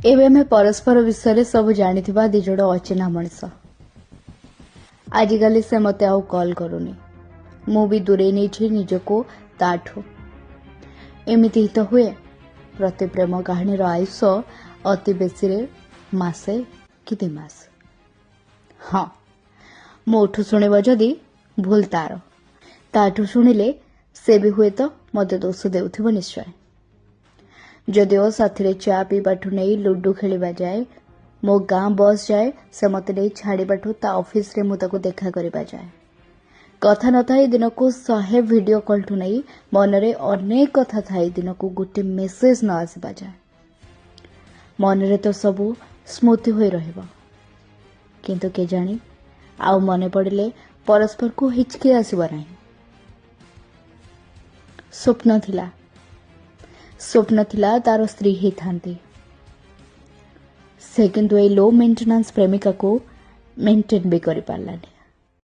ଏବେ ଆମେ ପରସ୍ପର ବିଷୟରେ ସବୁ ଜାଣିଥିବା ଦି ଜଣ ଅଚିହ୍ନା ମଣିଷ। ଆଜିକାଲି ସେ ମୋତେ ଆଉ କଲ୍ କରୁନି, ମୁଁ ବି ଦୂରେଇ ନେଇଛି ନିଜକୁ ତାଠୁ। ଏମିତି ହିଁ ତ ହୁଏ, ପ୍ରତି ପ୍ରେମ କାହାଣୀର ଆୟୁଷ ଅତି ବେଶୀରେ ମାସେ କି 2 ମାସ। ହଁ, ମୋଠୁ ଶୁଣିବ ଯଦି ଭୁଲ ତାର, ତାଠୁ ଶୁଣିଲେ ସେ ବି ହୁଏତ ମୋତେ ଦୋଷ ଦେଉଥିବ ନିଶ୍ଚୟ। ଯଦିଓ ସାଥିରେ ଚା ପିଇବାଠୁ ନେଇ ଲୁଡୁ ଖେଳିବା ଯାଏ, ମୋ ଗାଁ ବସ୍ ଯାଏ ସେ ମୋତେ ନେଇ ଛାଡ଼ିବାଠୁ ତା ଅଫିସରେ ମୁଁ ତାକୁ ଦେଖା କରିବା ଯାଏ, କଥା ନଥାଇ ଦିନକୁ 100 ଭିଡ଼ିଓ କଲ୍ଠୁ ନେଇ ମନରେ ଅନେକ କଥା ଥାଇ ଦିନକୁ ଗୋଟେ ମେସେଜ ନ ଆସିବା ଯାଏ, ମନରେ ତ ସବୁ ସ୍ମୃତି ହୋଇ ରହିବ। କିନ୍ତୁ କେଜାଣି ଆଉ ମନେ ପଡ଼ିଲେ ପରସ୍ପରକୁ ହିଚକି ଆସିବ ନାହିଁ। ସ୍ୱପ୍ନ ଥିଲା, ସ୍ୱପ୍ନ ଥିଲା ତାର ସ୍ତ୍ରୀ ହେଇଥାନ୍ତି ସେ, କିନ୍ତୁ ଏଇ ଲୋ ମେଣ୍ଟେନାନ୍ସ ପ୍ରେମିକାକୁ ମେଣ୍ଟେନ୍ ବି କରିପାରିଲାନି।